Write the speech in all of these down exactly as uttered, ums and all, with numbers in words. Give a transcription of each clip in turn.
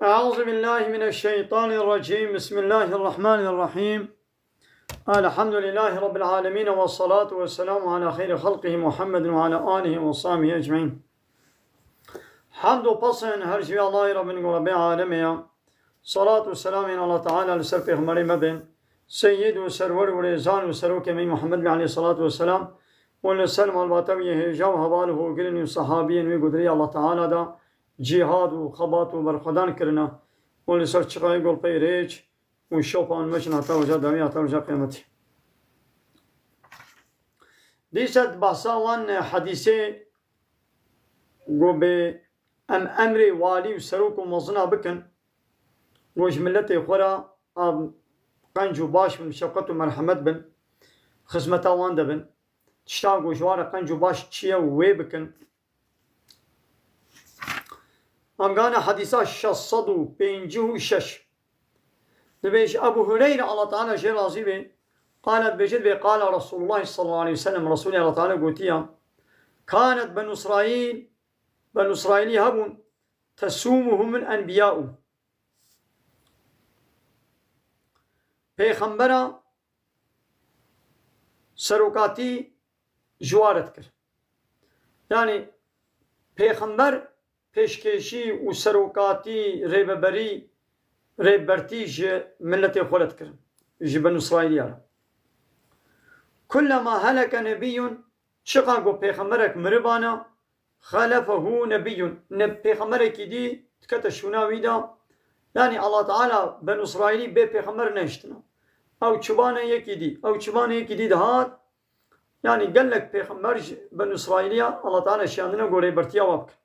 أعوذ بالله من الشيطان الرجيم. بسم الله الرحمن الرحيم. الحمد لله رب العالمين، والصلاة والسلام على خير خلقه محمد وعلى آله وصحبه أجمعين. Hamd û pesên her ji wî Allahê re bin, ku Rebê alemê ya. Salat û selamên Allah Teala li ser Pêxemberê me bin, Seyyid û Serwer û Rêzan û Serokê me Muhammed Bey aleyhissalatu vesselam, û li ser malbata wî yê hêja û heval û hogirên wî û sehabiyên wî ku di rêya Allah Teala de cîhad û xebat û berxwedan kirine, û li ser çiqayê gol pey rêç û şopan meşin heta roja dawî, heta roja qiyametî. Dîsa di behsa wan hedîsê ku bê em emrê walî û serok û mezina bikin, ku ji miletê xwe re a qenc û baş bin, şefqet û merhemet bin, xizmeta wan de bin. Tişta ku ji wan re qenc û baş çi ye wê bikin. Em gane hedîsa şeş sed û pêncî û şeş. Dibêje Ebu Hureyre, Allah Teala jê razî be, qala, dibêje, dibê, qala Resulullah sallallahu aleyhi ve sellem, Resulê Allah Teala gotiya, kanet Benu Israîl, Benu Israîlî hebûn, tesûmuhumul enbiya'u. Pêxembera serokatî ji wa re dikir. Yanî pêxember pêşkêşî û serokatî, rêveberî, rêbertî ji miletê xwe re dikirin, ji Benu Îsraîliya re. Kullema heleke nebiyyun, çiqa ku pêxemberek miribana, xelefehu nebiyyun, ne pêxemberekî dî dikete şûna wî de. Yanî Allah Teala Benu Îsraîlî bê pêxember nehiştina. Ew çibane yekî dî, ew çibane yekî dî dihat. Yanî gelek pêxember ji Benu Îsraîliya Allah Teala şiyandine ku rêbertiya wa bikin.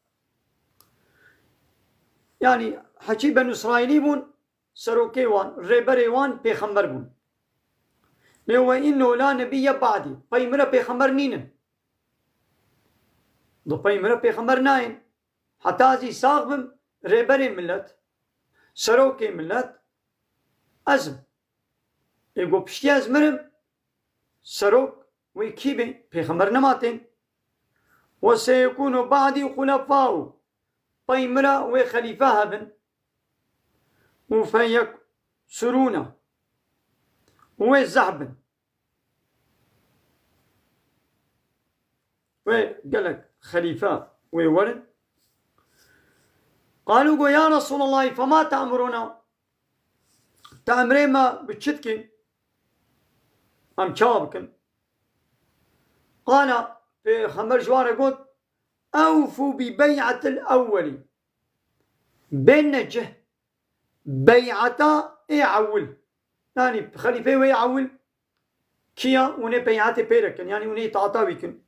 Yanî hekî Benu Îsraîlî bûn, serokê wan, rêberê wan pêxember bûn. Lê we innehu la nebiyye ba'dî. Pey min re pêxember nînin. Di pey min re pêxember nayên. Heta ez î sax bim, rêberê milet, serokê milet, ez im. Ê ku piştî ez mirim, serok wê kî bê? Pêxember nema tên. Ve seyekûnu ba'dî xulefâ'u. Pey min re wê xelîfe hebin. Û feyeksurûne. Û wê zehf bin. Wê gelek xelîfe wê werin. Qalû, got, ya Resûlallahî, fema te'murûna? Te emrê me bi çi dikî? Em çawa bikin? Qala, Pêxember ji wan re got, ewfû bi bey'atil ewwelî. Bêne cih bey'ata ê ewil. Yanî xelîfeyê wê ewil kî ya, hûn ê bey'atê pê re kin, yanî hûn ê îtaata wî kin.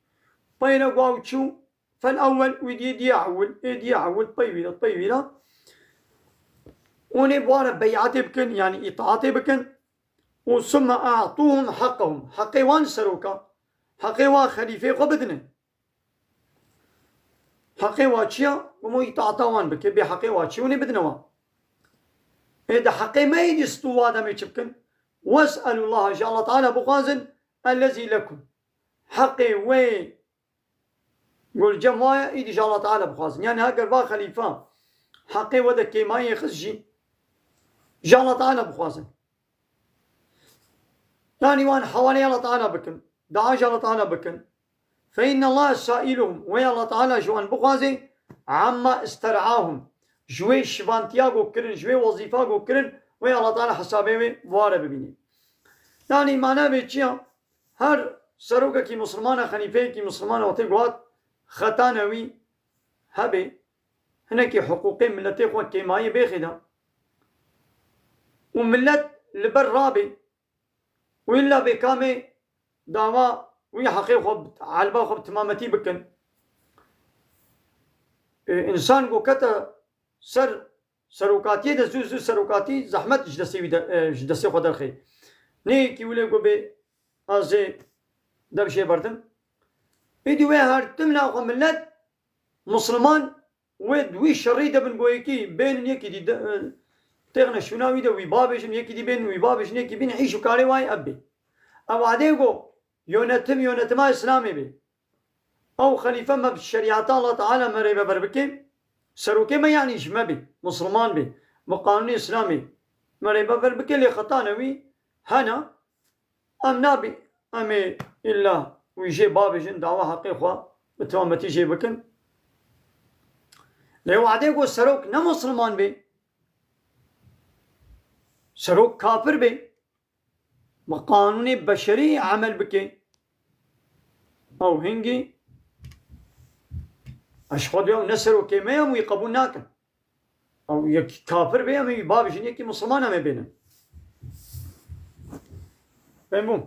Pey re ku ew çû, fel ewwel, wî diyê diye ewil, ê diye ewil, pey wî re, pey wî re. Hûn ê bi wan re bey'atê bikin, yanî îtaatê bikin. Û summe a'tûhum heqehum. Heqê wan seroka, heqê wan xelîfê xwe bidinin. Heqê wa çi ya? Hûn îtaata wan bike, bê heqê wa çi, hûn ê bidine wan. Ê di heqê me êdî stû wa demê çi bikin? Wes'elullaha, ji Allah Teala bixwazin, ellezî lekum. Heqê wê ku li cem wa ye, êdî ji Allah Teala bixwazin. Yanî heger va xelîfa heqê we de kêmayê xist jî, ji Allah Teala bixwazin. Yanî wan hewaleyê Allah Teala bikin, dua ji Allah Teala bikin. Fe innallaha sa'iluhum, wê Allah Teala ji wan bixwaze, amma ister'ahum, ji wê şivantiya ku kirin, ji wê wezîfa ku kirin, wê Allah Teala hesabê wê bi wa re bibîne. Yanî mana vê çi ya? Her serokekî misilman e, xelîfeyekî misilman e, wextê ku hat xetane wî hebe, hinekî hiqûqê miletê xwe kêmayî bêxê de û milet li ber rabê û îlla bê kamê dawa wî heqê xwe, elba xwe bi timametî bikin. Ê, însan ku kete ser serokatiyê de zû zû serokatî zehmet ji destê wî de, e, ji destê xwe derxê. Nê yekî wile ku bê ez ê dev jê berdim. Êdî wê her timna xwe milet Musliman wê di wî şerî de bin, go yekî bênin, yekî dî de, e, têxine şûna wî de wî bavêjin, yekî dî bênin wî bavêjin, yekî bîn îş û karê wayê ev bê. Ev adê go yönetim, yönetima Îslamê bê. Ew xelîfe me bi şerîeta Allah Teala me rêveber bike, serokê me yanî ji me bê, Musliman bê. bi qanûnê Îslamê me rêveber bike, lê xetane wî hene. Em nabî, em ê îlla wî jê bavêjin, dawa heqê xwe bi tewametî jê bikin. Lê wadê ku serok ne misilman bê, serok kafir bê, bi qanûnê beşerî emel bike, ew hingî eşxedû ew ne serokê me ye, em wî qebûl nakin. Ew yek kafir bê, em ê bavêjin yekî misilman em ê bênin. Fehmû?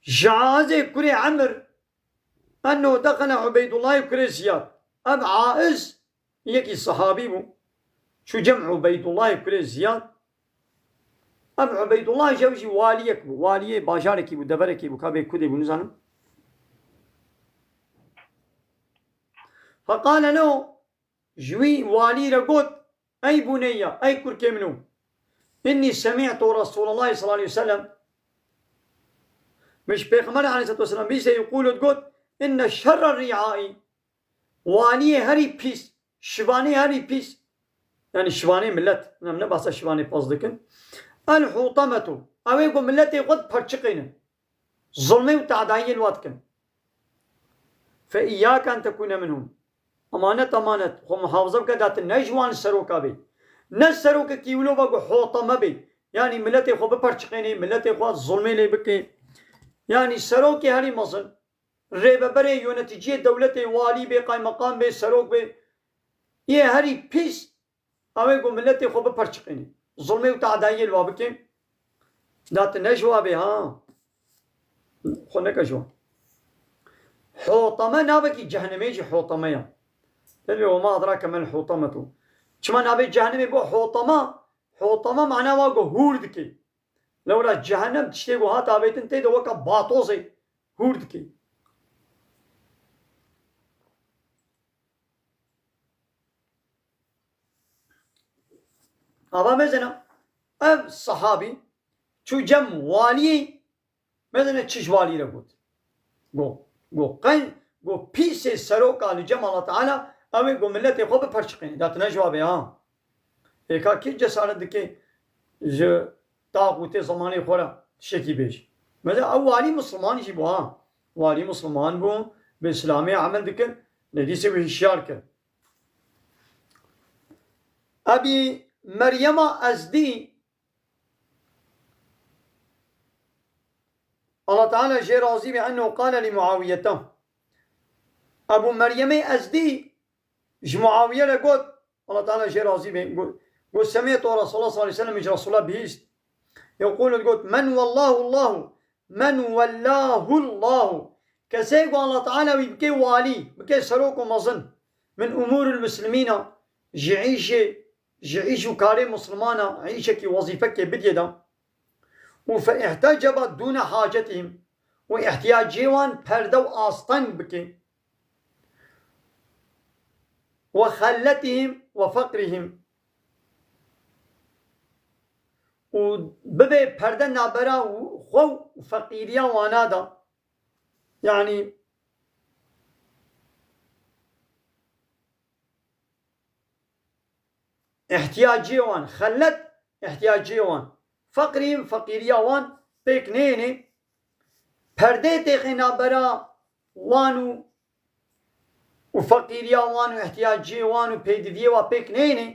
Ji Aizê kurê Emir, ennehu dexele Ubeydullahê kurê Ziyad. Ev Aiz yekî sehabî bû. Çû cem Ubeydullahê kurê Ziyad. Ev Ubeydullah jî, ew jî waliyek bû. Waliyê bajarekî bû, deverekî bû, ka bê kudê bû, nizanim. Feqale lehu, ji wî walî re got, Ey buneyya, ey kurkê min o, innî semî'tu Resûlallahî sallallahu aleyhi ve sellem, min ji Pêxember aleyhissalatu vesselam bîst yekûl û digot, inne şerre rî'aî, waliyê herî pîs, şivanê herî pîs, yanî şivanê millet, em ne behsa şivanê pez dikin, el hûtemetu, ew ê ku milletê xwe diperçiqênin, zulmê û te'dayiyê li wa dikin. Fe îyâke en tekûne minhum. Emanet, emanet. Xwe muhafaza bike, da tu ne ji wan seroka bê. Ne serokekî wilo be ku hoteme bê. Yanî miletê xwe biperçiqênê, miletê xwe zulmê lê bike. Yanî serokê herî mezin, rêveberê, yöneticiyê dewletê, walî bê, qaymeqam bê, serok bê. Yê herî pîs, ew ê ku miletê xwe biperçiqênê. Zulmê û te'dayiyê li wa bike. Da tu ne ji wa bê, ha. Xwe neke ji wan. Hoteme navekî cehennemê jî hoteme ya. Tevî, "Ve ma edrake mel hotemetu." Çima navê cehennemê bû hoteme? Hoteme mana wa ku hûr dike. Lewra cehennem tiştê ku hat avêtin tê de weke batozê hûr dike. Ava mezena, ev sahabî çû cem waliyê, mezena çi ji walî re got. Go, go, qey, go pîsê seroka li cem Allah Teala, ew ê go miletê xwe biperçiqêne. Da tu ne cewabê ha. Êka kê cesaret dike ji taxûtê zemanê xwe re tiştekî bêje? Mesela ew walî Misliman jî bû ha. Walî Misliman bû, bi Îslamê emel dikir, lê dîsê wî hişyar kir. Ebî Meryema Ezdî, Allah Teala jê razî be, ennehu qale li Muawiyete. Ebû Meryemê Ezdî ji Muawiye re got, Allah Teala jê razî be, got, got, semîtu Resulullah sallallahu aleyhi ve sellem, ji Resulullah bihîst. Yeqûlu, got, men wellahu Allahu, men wellahu Allahu. Kesê ku Allah Teala wî bike walî, bike serok û mezin, min umûril muslimîna, ji îşê, ji îş û karê Mislimana, îşekî, wezîfekê bidye de. Û fe ihteceba dûne hacetihim, û ihtiyacê wan perde û asteng bike. Ve xelletihim ve feqrihim. Û bibe perde nabera xwe û feqîriya wana da. Yanî, ihtiyacê wan, xellet ihtiyacê wan, feqrî, feqîriya wan pêk neyêne, perdê têxê nabera wan û, û feqîriya wan û ihtiyacê wan û pêdiviyê wan pêk neyêne,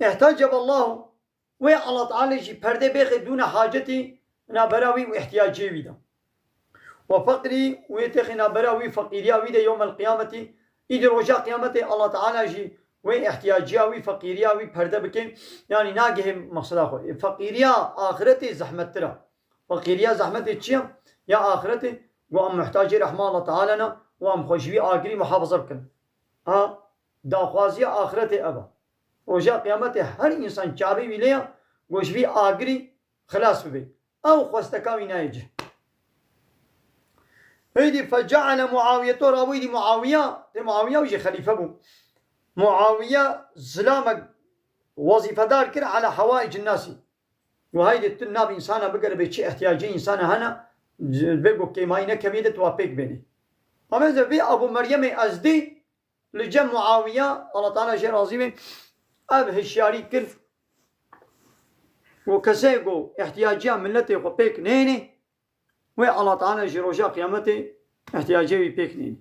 ihtecebe Allahu, wê Allah Teala jî perdê bêxê dûne hacetî nabera wî û ihtiyacê wî de. Ve feqrî, wê têxê nabera wî feqîriya wî de yewmel qiyametî, îdî roja qiyametê Allah Teala jî wê ihtiyacîya wî, feqîriya wî perde bike. Yanî nagihê meqseda xwe. Feqîriya axiretê zehmettir e. Feqîriya zehmetê çi ye? Ya axiretê, ku em muhtacê rehma Allah Teala ne û em xwe ji wî agirî muhafaza bikin. Ha, daxwaziya axiretê ev e. Roja qiyametê her însan çavê wî lê ye, ku ji vî agirî xilas bibe. Ew xwesteka wî nayê cih. Hêdî feceale Muawiyeto, rabû îdî Muawiya, tê Muawiya jî xelîfe bû. Muawiya zilamek wezîfedar kir ala hawaicin nasî. Û haydê tu nav însana bigere bê çi ihtiyacê însana hene, vê ku kêmayî nekeviyê de tu wa pêk bênî. Ameze vê Abu Meryemê Ezdî li cem Muawiye, Allah Teala jê razî be, ev hişyarî kir. Û kesê ku ihtiyaciya milletê xwe pêk nênê, wê Allah Teala ji roja qiyametê ihtiyacê wî pêk nênê.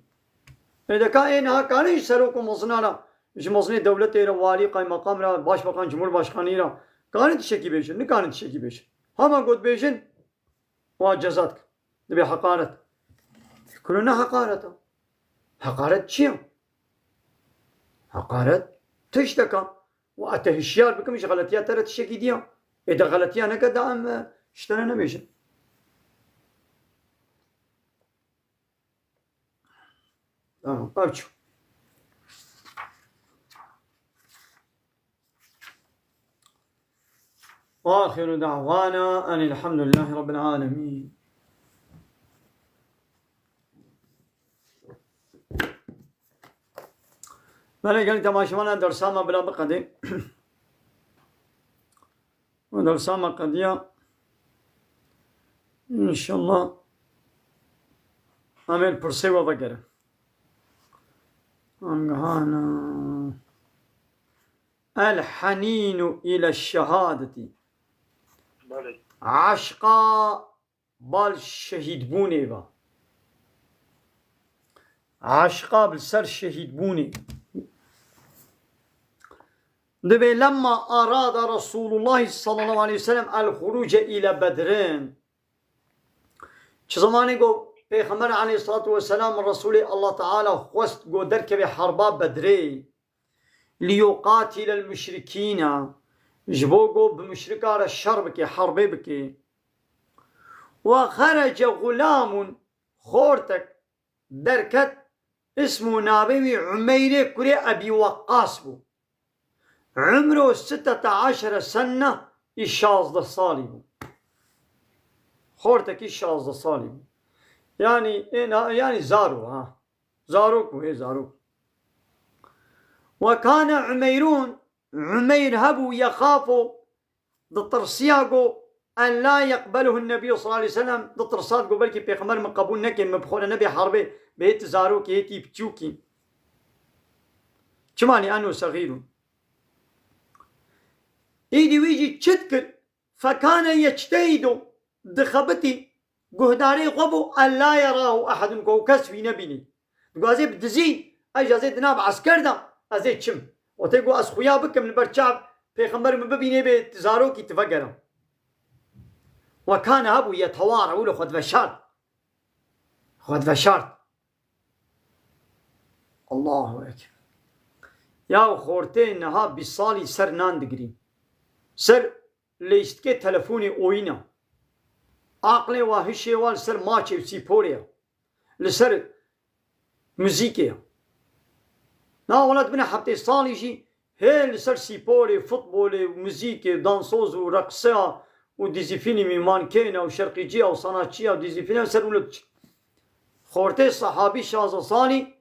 Ê de ka ê niha karin ji serok û mezina re, ji mezinê dewletê re, walî, qaymeqam re, başbakan, cumhurbaşkanî re, karin tiştekî bêjin, nikarin tiştekî bêjin. Hema got bêjin, wa ceza dikin. Dibê heqaret. Kuro ne heqaret e. Heqaret çi ye? Heqaret tiştek e. Û ez te hişyar bikim, ji xeletiya te re tiştekî diya. Ê de xeletiya neke de em, e, ji te re nebêjin. Tamam, ev çû. وآخر دعوانا أن الحمد لله رب العالمين. Belê gelî temaşevana dersa me bila biqedê. Û dersa me qediya. İnşallah. Em ê pirsê we vegerin. Angahana. El hanînu île şehadetî. Belê. Aşqa bal şehîdbûnê ve. Aşqa bi ser şehîdbûnê. Dibê lemma arada Resulullah sallallahu aleyhi ve sellem el xuruce île Bedrin. Çi zamanê ku Pêxember aleyhissalatu vesselam Resulê Allah Teala xwest ku derkeve harba Bedrê. Liyuqatilel müşrikîne, ji bo ku bi müşrika re şer bike, herbê bike. Ve xerece xulamun, xortek derket, ismu navê wî Umeyrê kurê Ebî Weqqas bû. Umru sittete aşere senne, î şazdeh salî bû. Xortekî şazdeh salî bû. Yanî, ê na-, yanî zaro, ha. Zarok bû, hê zarok. Ve kane Umeyrun, Umeyr hebû yexafu, ditirsiya ku en la yeqbeluhu Nebi sallallahu aleyhi ve sellem, ditirsa ku belkî Pêxember min qebûl neke, min bi xwe re nebe herbê, bihêt zarokê hêtî biçûkî. Çima li enu sexîrun. Îdî wî jî çi dikir? Fekane yectehidu, dixebitî, guhdarê xwe bû, en la yerahu ehedun, ku kes wî nebînî. Digo ez ê bi dizî, ez jî ez ê di nav esker de, ez ê çim. Wextê ku ez xuya bikim li ber çav pêxember min bibînê bê zarokî ti vegere. Ve kane hebû yeteware, wilo xwe diveşart. Xwe diveşart. Allahu Ekber. Ya xortê niha bîst salî ser nan digirî. Ser leyîstikê telefonê oyîna. Aqlê wa hişê wa li ser maçê û sîporê ye. Li ser muzîkê ye. Na welat bine heftê salî jî hê li ser sîporê, futbolê, muzîkê, dansoz û reqseya û dizîfîlmî, mankêna û şerqîciya û sanatçiya û dizîfîlmî ser wilo diçe. Xortê sehabî şazdeh salî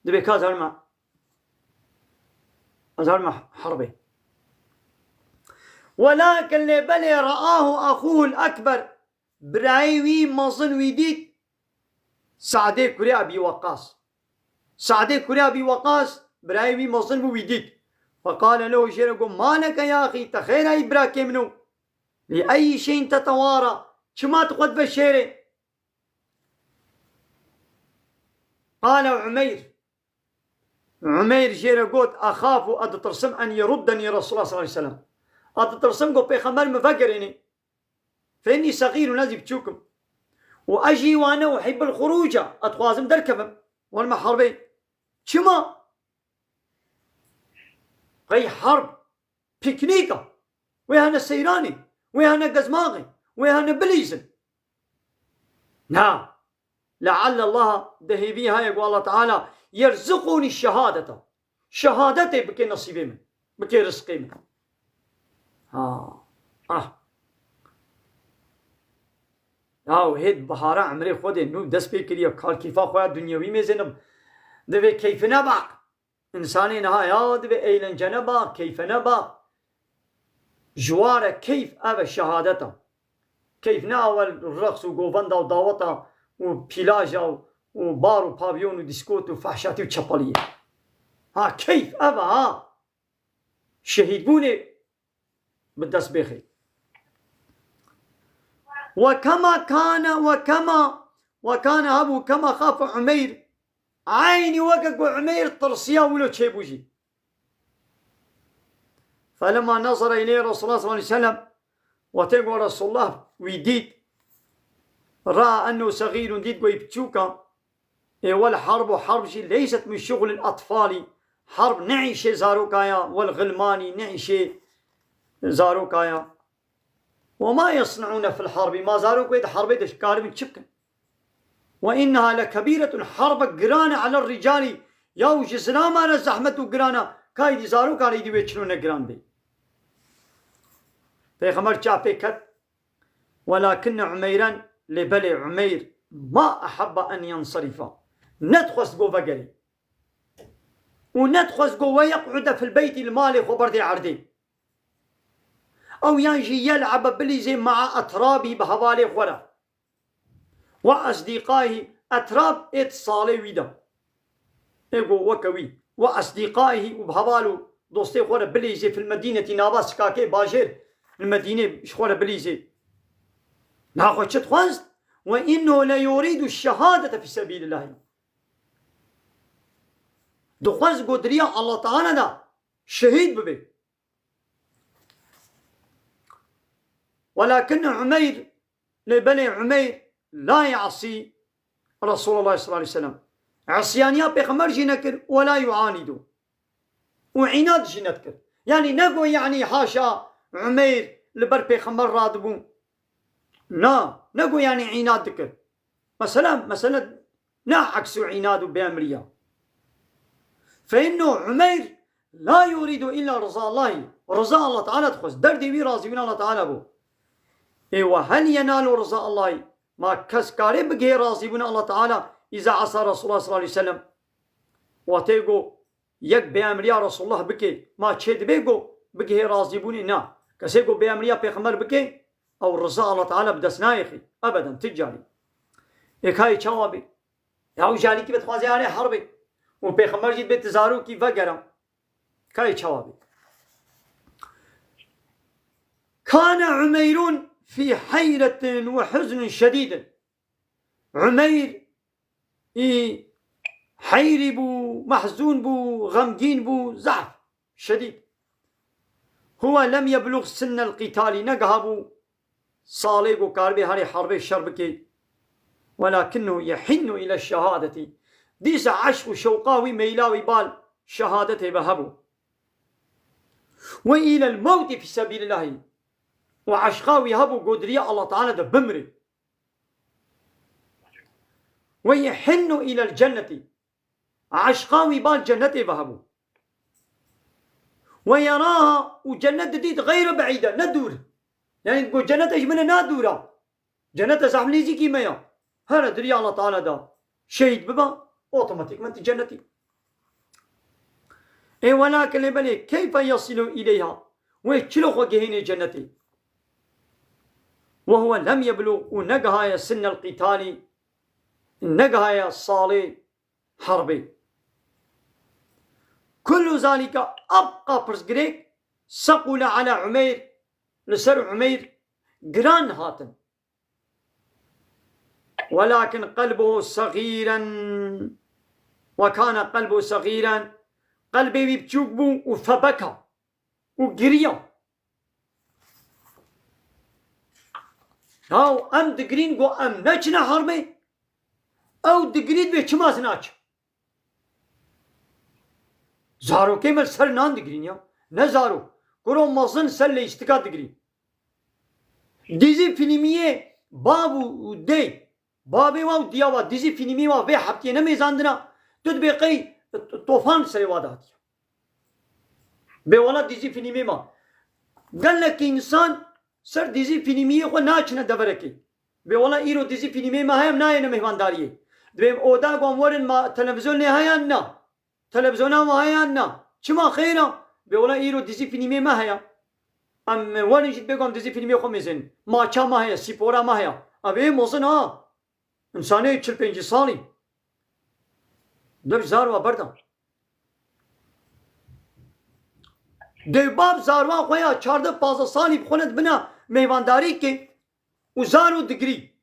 Dibê ka ez herme, ez herme herbê. Welakin lê belê re'ahu axûhul ekber, birayê wî mezin wî dît, Sadê kurê Ebî Weqas. Sadê kurê Ebî Weqas, birayê wî mezin bû, wî dît. Feqale lehu, jê re got, "Ma leke ya axî, te xêr ayî birakê min o. Li eyî şeyin tetewara, çima tu xwe diveşêrê?" Qale Umeyr. Umeyr jê re got, "Exafu, ez ditirsim, en yeruddenî Resulullah sallallahu aleyhi ve sellem. Ez ditirsim ku Pêxember min vegerênê. Fe innî sexîrun, ez jî biçûk im. Û ez jî wane uhibbul xuruca, ez dixwazim derkevim. Wer me herbê." Çima? Qey herb. Pîknîk e. Wê hene seyranê, wê hene gezmaxê, wê hene bilîzin. Na. Lealle Allah de hêvî heye ku Allah Teala yerzuqûnî şehadeta. Şehadetê bike nesîbê min. Bike rizqê min. Ha. Ah. Ya hêt bihara emrê Xwedê nû dest pê kiriye, kar keyfa xwe ya dinyewî mêzênim. Divê keyfine bak. Însanê niha ya divê eğlencene bak, keyfene bak. Ji wa re keyf ev e, şehadet e. Keyf ne ew e reqs û govenda û daweta û pîlaja û, û bar û pavyon û dîskot û fehşatî û çepeliyê. A keyf ev e ha. Şehîdbûnê bi dest bêxê. Ve kema kane, ve kema, ve kane hebû kema xafe Umeyr. Eynî weke ku Umeyr tirsiya wilo çêbû jî. Felemma nazara ileyhi Resulullah sallallahu aleyhi ve sellem, wextê ku Resulullah wî dît, raa ennehu segîrun, dît ku wî piçûk e. Ê wel harbu, harb jî leyset min şuxulil atfalî. Harb ne îşê zaroka ya, wel xilmanî ne îşê zaroka ya. Ve ma yesnaûne fil harbi, ma zarok wê di harbê de karibin çi bikin? Ve inneha lekebîretun, harbe giran e, aler ricalî, yaw ji zina ma re zehmet û giran e, ka îdî zaroka re îdî wê çilo ne giran bê. Pêxember çav pê ket, welakinne Umeyren, lê belê Umeyr, ma ehebba en yenserifa, nedixwest go vegerê. Û nedixwest go ve yeq'ude fil beyti, li malê xwe berdê erdê. Ew yan jî yel'ebe, bilîzê, ma'a etrabî, bi hevalê xwe re. Ve esdîqayî, etrab ê di salê wî de. Ê go weke wî. Ve esdîqayî, û bi heval û dostê xwe re bilîzê, fil medînetî, nava sikakê bajêr, li Medînê ji xwe re bilîzê. Naxwe çi dixwest? Ve innehu le yurîdu şehadete fî sebîlillahî. Dixwest go di riya Allah Teala de şehîd bibe. Welakin Umeyr, lê belê Umeyr, la yasî Resulullah sallallahu aleyhi ve sellem. Îsyaniya Pêxember jî nekir, we la yuanîdu. Û înad jî nedikir. Yanî ne go, yanî haşa Umeyr li ber Pêxember radibû. Na, ne go, yanî înad dikir. Mesela, mesele ne aks û înad û bêemrî ya. Fe innu Umeyr la yurîdu illa riza Allahî. Riza Allah Teala dixwest. Derdê wî razîbûna Allah Teala bû. Ê we hel yenalu riza Allahî. Ma kes karê bigihê razîbûna Allah Teala, îza asa Resulullah sallallahu aleyhi ve sellem. Wextê go yek bêemriya Resulullah bike, ma çê dibe go bigihê razîbûnê? Na. Kesê go bêemriya Pêxember bike, ew riza Allah Teala bi dest nayêxî. Ebeden, ti carî. Ê kayê çawa bê? Ya ew ji alîkî be dixwaze arê herbê. Û Pêxember jî dibe ti zarokî vegera. Kayê çawa bê? Kane Umeyrun fî heyretin ve huznin şedîdin. Umeyr î heyrî bû, mehzûn bû, xemgîn bû, zehf, şedîd. Huwe lem yeblûg sinnel qîtalî, negihabû salê ku karibê herê herbê şer bike. Welakinnehu yehinnu île şehadetî. Dîsa eşq û şewqa wî, meyla wî bal şehadetê ve hebû. Ve îlel mewtî fî sebîlillahî. Û eşqa wî hebû ku di riya Allah Teala de bimrê. Ve yehinnu îlel cennetî. Eşqa wî bal cennetê ve hebû. Ve yeraha, û cennet didît, xeyre beîde, ne dûr. Yanî ku cennet ji min e ne dûr e. Cennet zehf nêzîkî me ya. Here di riya Allah Teala de şehîd biba, otomatîkmen tu cennetî. Ê welakin lê belê, keyfe yasilu îleyha? Wê çilo xwe gihênê cennetê? Ve huwe lem yeblûg, û negihaye sinnel qîtalî, negihaye salê herbê. Kullu zalîke, ebqa pirsgirêk, seqûle ala Umeyr, li ser Umeyr giran hatin. Welakin qelbuhu segîren, ve kane qelbuhu segîren, qelbê wî biçûk bû û febeka û giriya. Yaw em digirîn ku em neçine herbê, ew digirî dibê çima ez naçim? Zarokê me li ser nan digirîn ya. Ne zarok. Kuro mezin ser leyistika digirîn. Dizî fîlmiyê bav û, û dey. Bavê wa û diya wa dizî fîlmiyê wa vê heftiyê nemêzandina. Tu dibê qey t-, tofan li serê wa dihatiye. Bê wela dizî fîlmê ma. Gelekî însan ser dizî fîlmiyê xwe naçine deverekê. Bê wela îro dizî fîlmê me heye, em nayêne mehmandariyê. Dibê oda ku em werin ma televîzyonê heye na. Televîzyona me heye na. Çima xêr e? Bê wela îro dizî fîlmê me heye. Em werin jî dibê ku em dizî fîlmê xwe mêzin. Maça me heye, spora me heye. Ev ê mezin ha. Însanê çil pêncî salî. Dev zar wa berda. Dewbab zarwa xwe ya çardeh pazdeh salî bi xwe ne dibina mêvandarîkê û zaro digirî.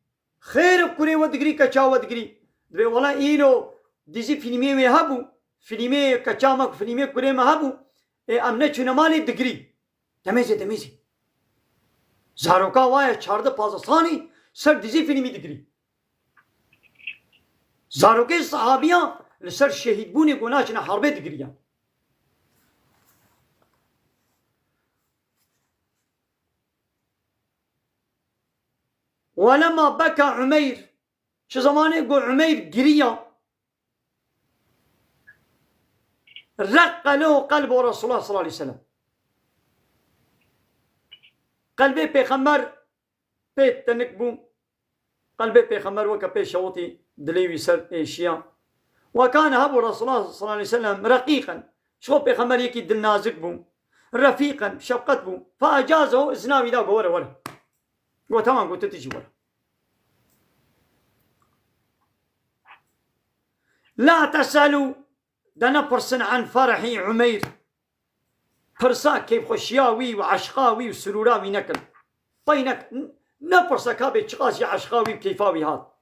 Xêr kurê we digirî, keça we digirî. Dibê wela îro dizî fîlmê wê hebû. Fîlmê keça me, fîlmê kurê me hebû. Ê, em neçûne malê digirî. Demêzê, demêzê. Zaroka wa ya çardeh pazdeh salî ser dizî fîlmî digirî. Zarokê sahabiyan li ser şehîdbûnê ku naçine herbê digiriyan. Welema beka Umeyr, çi zamanê ku Umeyr giriya, reqqa lehu qelbu Resulullah sallallahu aleyhi ve sellem. Qelbê Pêxember pê tenik bû. Qelbê Pêxember weke pê şewitî dilê wî ser êşiya. Wekane hebû Resulullah sallallahu aleyhi ve sellem reqîqen. Ji xwe Pêxember yekî dilnazik bû. Refîqen, şefqet bû. Fe ecazehu, izna wî da, go were, were. Go, tamam, go, tu tijî were. La teselû, de nepirsin an ferehî Umeyr. Pirsa kêfxweşiya wî û eşqa wî û surûra wî nekin. Pey nek-, n-, nepirse ka bê çiqas ji eşqa wî û keyfa wî hat.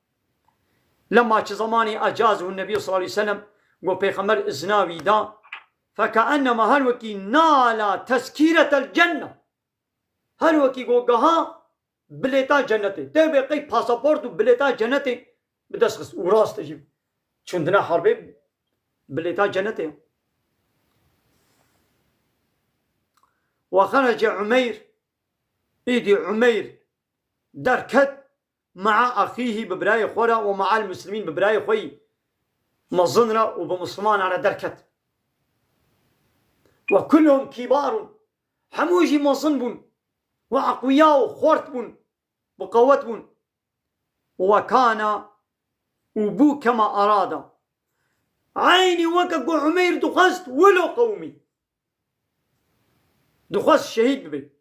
Lema çi zamanî ecazehu Nebî sallallahu aleyhi ve sellem, go Pêxember izna wî da, fekeenema her wekî nala tezkîretel cenne. Her wekî go geha bilêta cenetê. Tê bê qey pasaport û bilêta cenetê bi dest xist. Û rast e jî. Çûndina herbê bilêta cenetê. Ve xerece Umeyr. Îdî Umeyr derket. Ma'a axîhî, bi birayê xwe re, û ma'al muslimîn, bi birayê xwe yî mezin re û bi mislimanan re derket. Ve kulluhum kîbarun, hemû jî mezin bûn, ve eqwiya û xort bûn, bi qewet bûn. Ve kana, û bû kema arada. Eynî weke ku Umeyr dixwest, wilo qewimî. Dixwest şehîd bibe.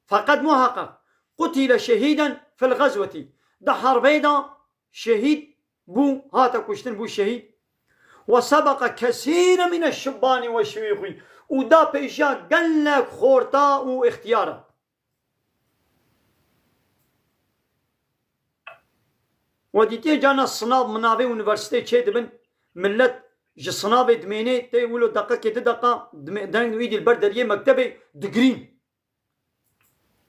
Feqet muheqeq qutîle şehîden fil xezwetî. Di herbê de şehîd bû, hate kuştin, bû şehîd. Ve sebeqe kesîre mine şibbanî ve şuyûxî. Û da pêşiya gelek xorta û ixtiyara. We dîtiye carna sinav minavê unîversîteyê çê dibin, millet ji sinavê dimênê, tê wilo deqekê, di deqa, dime-, deng wî dî li ber deriyê mektebê digirîn.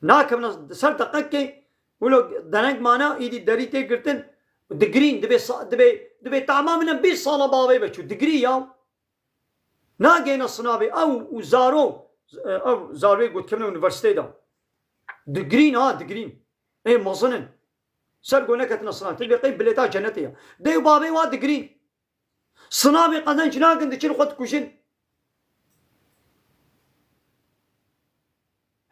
Nakevne ser deqekê, wilo dereng mane, îdî derî tê girtin, digirîn, dibê sa-, dibê, dibê tama min e bîst sala bavê veçû, digirî ya. Nagêne sinavê ew û zaro, ew zarokê gotkevine unîversîteyê de. Digirîn ha, digirîn. Ê mezin in. Ser go neketine sinavê. Tê bê qey bilêta cenetê ya. Dê û bavê wa digirîn. Sinavê qezenç nakin, diçin xwe dikujin.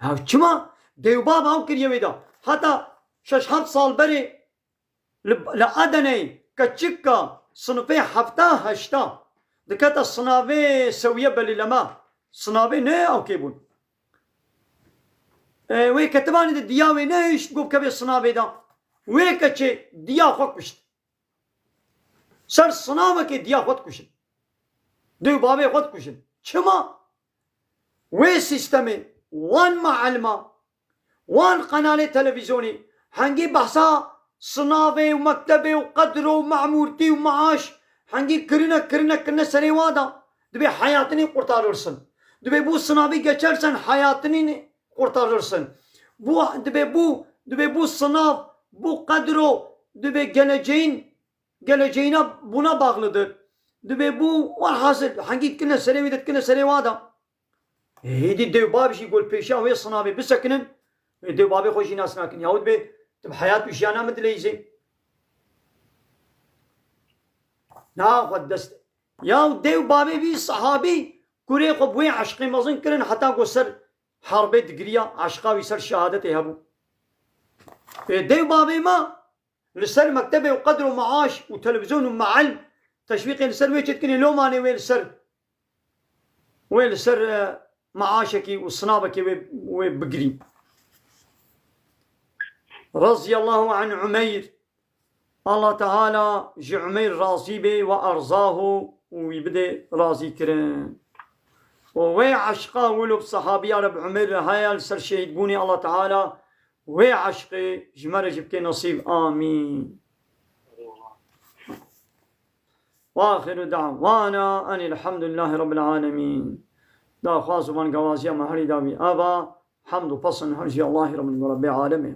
Ya çima? Dê û bav ew kiriye wê de. Heta şeş heft sal berê Li, li Edeneyê keçika sinifê hefta heşta dikete sinavê sewiye belîleme. Sinavê ne ewkê bûn. E, wê ketibanê de diya wê nehişt, got kevê sinavê de. Wê keçê diya xwe kuşt. Ser sinavekê diya xwe dikuşin. Dê û bavê xwe dikuşin. Çima? Wê sîstemê, wan meelima, wan qenalê televîzyonî, hengî behsa sinavê û mektebê û qedro û memûrtî û meaş, hengî kirine, kirine, kirine serê wa da. Dibê heyatinî qurtarırsin. Dibê bu sınavı geçersen heyatinî qurtarırsın. Bu, dibê bu, dibê bu sınav, bu qedro, dibê geleceğin, geleceğine buna bağlıdır. Dibê bu, welhasil, hengî dikine serê wî de, dikine serê wa da. Êdî dê û bav jî gol pêşiya wê sinavê bisekinin, ê dê û bavê xwe jî nas nakin. Yahu dibê tu bi heyat û jiyana min dileyîzê. Na xwe dest. Ya dê û bavê vî sahabî kurê xwe bi wê eşqê mezin kirin, heta ku ser herbê digiriya, eşqa wî ser şehadetê hebû. Ê dê û bavê me li ser mektebê û qedr û meaş û televîzyon û meal teşwîqê li ser wê çêdikin, ê lomanê wê li ser, wê li ser, e, meaşekî û sinavekê wê, wê bigirî. Raziyallahu an Umeyr. Allah Teala ji Umeyr razî bê, ve erzahu û wî bidê razîkirin. Û wê eşqa wilo bi sehabiya Reb Umer re heye li ser şehîdbûnê, Allah Teala wê eşqê ji me re jî bike nesîb. Amîn. Wa axiru da'wana enil hamdulillahî rabbil alemin. Daxwaz û bangewaziya me herî dawî ava, hamd û pesn her jî Allahî Rabbil, Rabbê alemê.